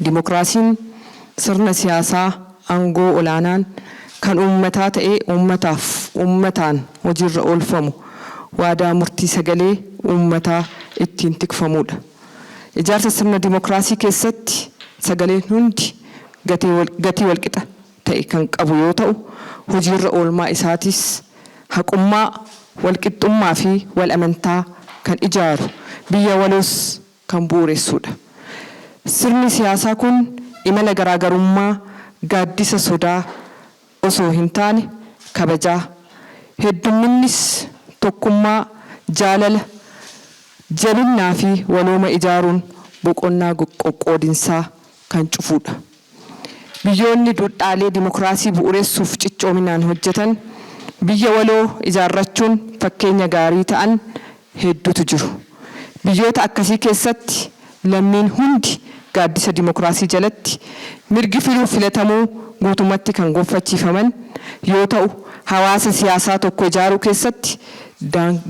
Dimokiraasiin sirna siyaasaa aangoo olaanaan kan uummataa ta'ee uummataaf uummataan hojiirra oolfamu, waadaa murtii sagalee uummataa ittiin tikfamuudha. Ijaarsa sirna dimokiraasii keessatti sagaleen hundi gatii walqixa ta'e kan qabu yoo ta'u, hojiirra oolmaa isaatis haqummaa, walqixxummaa fi wal amantaa kan ijaaru, biyya waloos kan bu'uuressuudha. Sirni siyaasaa kun imala garaagarummaa gaaddisa sodaa osoo hin taane kabajaa, heddumminnis tokkummaa, jaalala, jabinnaa fi walooma ijaaruun boqonnaa qoqqoodinsaa kan cufuudha. Biyyoonni duudhaalee dimokiraasii bu'uuressuuf cichoominaan hojjetan, biyya waloo ijaarrachuun fakkeenya gaarii ta'an hedduutu jiru. Biyyoota akkasii keessatti lammiin hundi gaaddisa dimokiraasii jalatti mirgi filuuf filatamuu guutumatti kan gonfachiifaman yoo ta'u, hawaasa siyaasaa tokko ijaaruu keessatti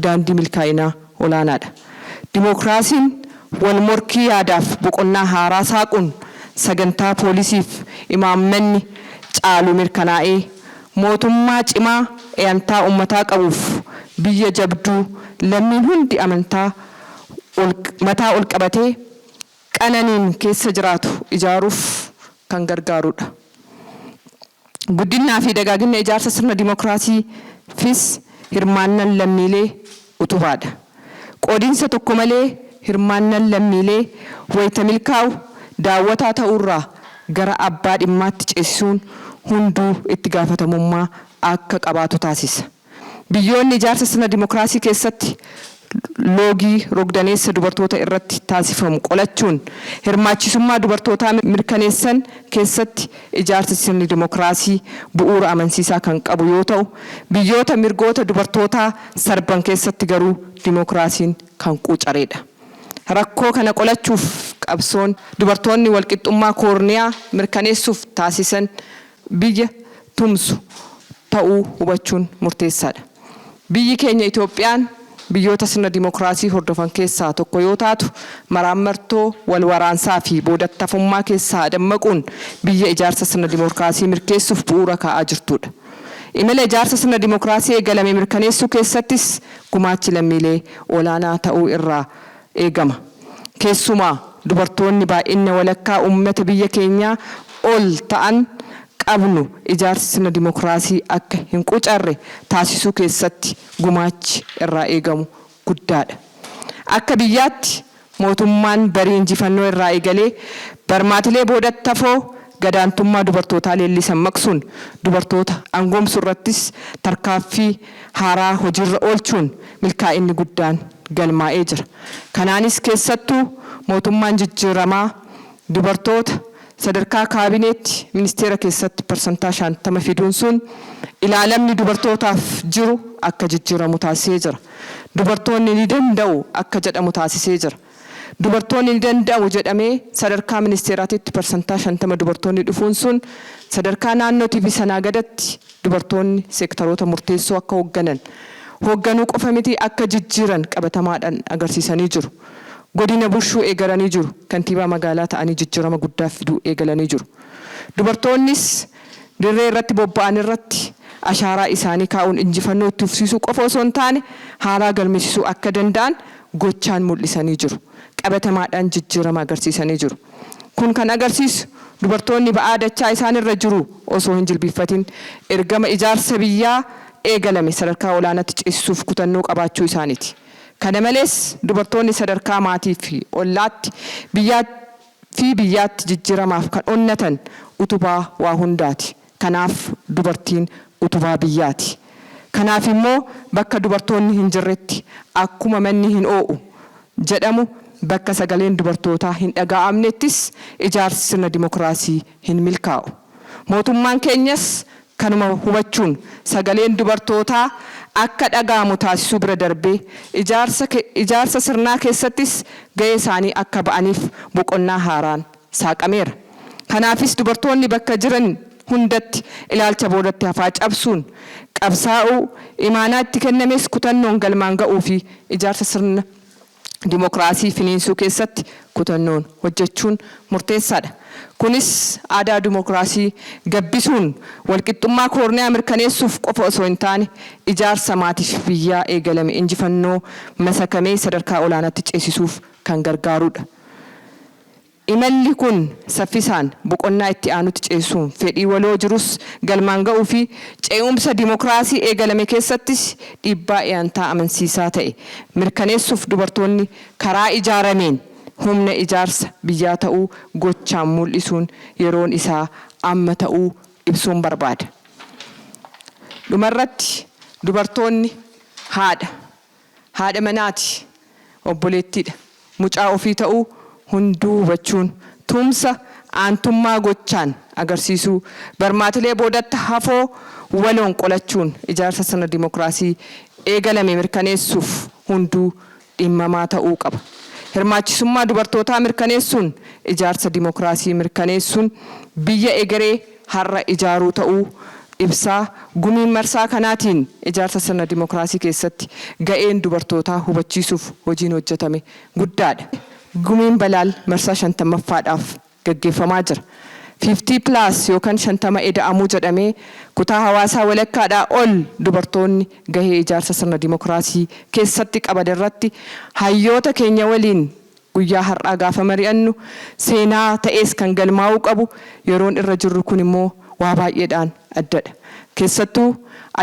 daandii milkaa'inaa olaanaadha. Dimokiraasiin wal morkii yaadaaf boqonnaa haaraa saaquun sagantaa poolisiif imaammanni caalu mirkanaa'ee, mootummaa cimaa amantaa uummataa qabuuf biyya jabduu lammiin hundi amantaa mataa ol qabatee qananiin keessa jiraatu ijaaruuf kan gargaarudha. Guddinaa fi dagaagina ijaarsa sirna dimokiraasiifis hirmaannaan lammiilee utubaadha. Qoodinsa tokko malee hirmaannaan lammiilee wayita milkaa'u daawwataa ta'uurraa gara abbaa dhimmaatti ceesisuun hunduu itti gaafatamummaa akka qabaatu taasisa. Biyyoonni ijaarsa sirna dimokiraasii keessatti loogii rogdaneessa dubartoota irratti taasifamu qolachuun hirmaachisummaa dubartootaa mirkaneessan keessatti ijaarsi sirni dimokiraasii bu'uura amansiisaa kan qabu yoo ta'u, biyyoota mirgoota dubartootaa sarban keessatti garuu dimokiraasiin kan quucareedha. Rakkoo kana qolachuuf qabsoon dubartoonni walqixxummaa koorniyaa mirkaneessuuf taasisan biyya tumsu ta'uu hubachuun murteessaadha. Biyyi keenya Itoophiyaan biyyoota sirna dimokiraasii hordofan keessaa tokko yoo taatu, maraammartoo wal waraansaa fi boodattafummaa keessaa dammaquun biyya ijaarsa sirna dimokiraasii mirkeessuuf bu'uura kaa'aa jirtudha. Imala ijaarsa sirna dimokiraasii eegalame mirkaneessuu keessattis gumaachi lammiilee olaanaa ta'uu irraa eegama. Keessumaa dubartoonni baay'ina walakkaa uummata biyya keenyaa ol ta'an qabnu ijaarsi sirna dimokiraasii akka hin quucarre taasisuu keessatti gumaachi irraa eegamu guddaadha. Akka biyyaatti mootummaan barii injifannoo irraa eegalee barmaatilee boodatti hafoo gadaantummaa dubartootaa leellisan maqsuun dubartoota aangoomsuu irrattis tarkaaffii haaraa hojiirra oolchuun milkaa'inni guddaan galmaa'ee jira. Kanaanis keessattuu mootummaan jijjiiramaa dubartoota sadarkaa kaabineetti ministeera keessatti 50% fiduun sun ilaalamni dubartootaaf jiru akka jijjiiramu taasisee jira. Dubartoonni ni danda'u akka jedhamu taasisee jira. Dubartoonni ni danda'u jedhamee sadarkaa ministeeraatitti 50% dubartoonni dhufuun sun sadarkaa naannootii fi sanaa gadatti dubartoonni seektaroota murteessoo akka hoogganan, hoogganuu qofa miti, akka jijjiiran qabatamaadhaan agarsiisanii jiru. Godina bushuu eegalanii jiru. Kantiibaa magaalaa ta'anii jijjiirama guddaa fiduu eegalanii jiru. Dubartoonnis dirree irratti bobba'an irratti ashaaraa isaanii kaa'uun injifannoo itti fufsiisuu qofa osoo hin taane haaraa galmeessisuu akka danda'an gochaan mul'isanii jiru. Qabatamaadhaan jijjiirama agarsiisanii jiru. Kun kan agarsiisu dubartoonni ba'aa dachaa isaan irra jiru osoo hin jilbiiffatin ergama ijaarsa biyyaa eegalame sadarkaa olaanaatti ceesisuuf kutannoo qabaachuu isaaniiti. Kana malees dubartoonni sadarkaa maatii fi ollaatti, biyyaa fi biyyaatti jijjiiramaaf kan onnatan utubaa waa hundaati. Kanaaf dubartiin utubaa biyyaati. Kanaaf immoo bakka dubartoonni hin jirretti akkuma manni hin oo'u jedhamu, bakka sagaleen dubartootaa hin dhaga'amnettis ijaarsi sirna dimokiraasii hin milkaa'u. Mootummaan keenyas kanuma hubachuun sagaleen dubartootaa akka dhaga'amu taasisuu bira darbee ijaarsa sirnaa keessattis ga'ee isaanii akka ba'aniif boqonnaa haaraan saaqameera. Kanaafis dubartoonni bakka jiran hundatti ilaalcha boodatti hafaa cabsuun qabsaa'uu, imaanaa itti kennames kutannoon galmaan ga'uu fi ijaarsa sirna Dimokiraasii finiinsuu keessatti kutannoon hojjechuun murteessaadha. Kunis aadaa dimokiraasii gabbisuun walqixxummaa koorniyaa mirkaneessuuf qofa osoo hin taane, ijaarsa maatiif biyyaa eegalame injifannoo masakamee sadarkaa olaanaatti ceesisuuf kan gargaarudha. Imalli kun saffisaan boqonnaa itti aanutti ceesisuun fedhii waloo jirus galmaan ga'uu fi ce'umsa dimokiraasii eegalame keessattis dhiibbaa iyantaa amansiisaa ta'e mirkaneessuuf dubartoonni karaa ijaarameen humna ijaarsa biyyaa ta'uu gochaan mul'isuun yeroon isaa amma ta'uu ibsuun barbaada. Dhumarratti, dubartoonni haadha, haadha manaati, obboleettiidha, mucaa ofii ta'uu hunduu hubachuun tumsa aantummaa gochaan agarsiisuu, barmaatilee boodatti hafoo waloon qolachuun ijaarsa sirna dimokiraasii eegalame mirkaneessuuf hunduu dhimmamaa ta'uu qaba. Hirmaachisummaa dubartootaa mirkaneessuun ijaarsa dimokiraasii mirkaneessuun biyya egeree har'a ijaaruu ta'uu ibsaa, gumiin marsaa kanaatiin ijaarsa sirna dimokiraasii keessatti ga'een dubartootaa hubachiisuuf hojiin hojjetame guddaadha. Gumiin Balaal marsaa 50ffaadhaaf gaggeeffamaa jira. 50 plus yookaan 50 eda'amuu jedhamee kutaa hawaasaa walakkaadhaa ol dubartoonni gahee ijaarsa sirna dimokiraasii keessatti qaban irratti hayyoota keenya waliin guyyaa har'aa gaafa mari'annu seenaa ta'ees kan galmaa'uu qabu. Yeroon irra jirru kun immoo waa baay'eedhaan addadha. Keessattuu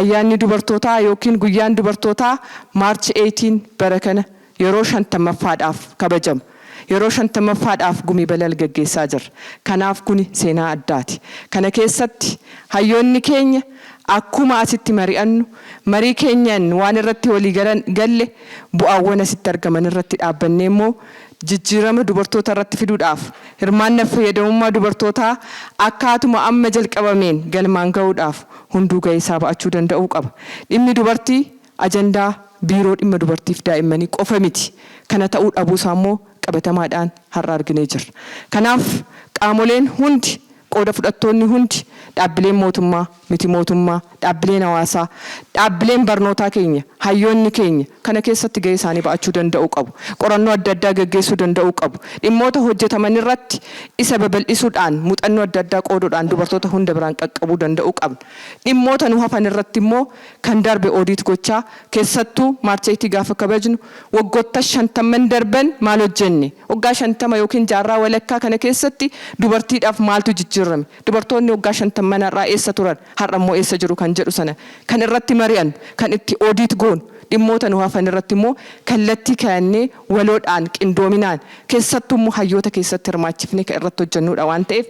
ayyaanni dubartootaa yookiin guyyaan dubartootaa March 18 bara kana yeroo 50ffaadhaaf kabajama. Yeroo 50ffaadhaaf Gumii Balal gaggeessaa jirra. Kanaaf kuni seenaa addaati. Kana keessatti hayyoonni keenya akkuma asitti mari'annu, marii keenyan waan irratti walii galle, bu'aawwan asitti argaman irratti dhaabbannee immoo jijjiirama dubartoota irratti fiduudhaaf, hirmaannaa fayyadamummaa dubartootaa akkaatuma amma jalqabameen galmaan ga'uudhaaf hunduu ga'ee isaa ba'achuu danda'uu qaba. Dhimmi dubartii ajandaa Biiroo Dhimma Dubartiif Daa'immanii qofa miti. Kana ta'uu dhabuusaa immoo qabatamaadhaan har'a arginee jirra. Kanaaf qaamoleen hundi, qooda fudhattoonni hundi, dhaabbileen mootummaa, miti mootummaa, dhaabbileen hawaasaa, dhaabbileen barnootaa keenya, hayyoonni keenya kana keessatti ga'ee isaanii ba'achuu danda'uu qabu. Qorannoo adda addaa gaggeessuu danda'uu qabu. Dhimmoota hojjetaman irratti isa babal'isuudhaan, muuxannoo adda addaa qooduudhaan dubartoota hunda biraan qaqqabuu danda'uu qabna. Dhimmoota nu hafan irratti immoo kan darbe audit gochaa, keessattuu March 8 gaafa kabajnu waggoottan shantamman darban maal hojjenne? Waggaa 50 yookiin jaarraa walakkaa kana keessatti dubartiidhaaf maaltu jijjiirame? Dubartoonni waggaa shantamman har'aa eessa turan? Har'a immoo eessa jiru kan jedhu sana kan irratti mari'annu, kan itti audit goonu, dhimmoota nu hafan irratti immoo kallattii kaayannee waloodhaan, qindoominaan, keessattuu immoo hayyoota keessatti hirmaachifnee kan irratti hojjennuudha waan ta'eef,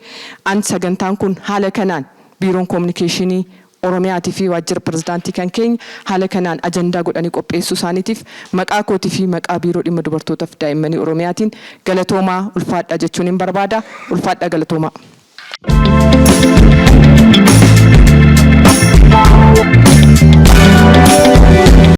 an sagantaan kun haala kanaan Biiroon Kominikeeshinii Oromiyaatii fi Waajjira Pirezidaantii kan keenya haala kanaan ajandaa godhanii qopheessuu isaaniitiif maqaa kootii fi maqaa Biiroo Dhimma Dubartootaa fi Daa'immanii Oromiyaatiin galatoomaa, ulfaadhaa jechuunin barbaada. Ulfaadhaa, galatoomaa.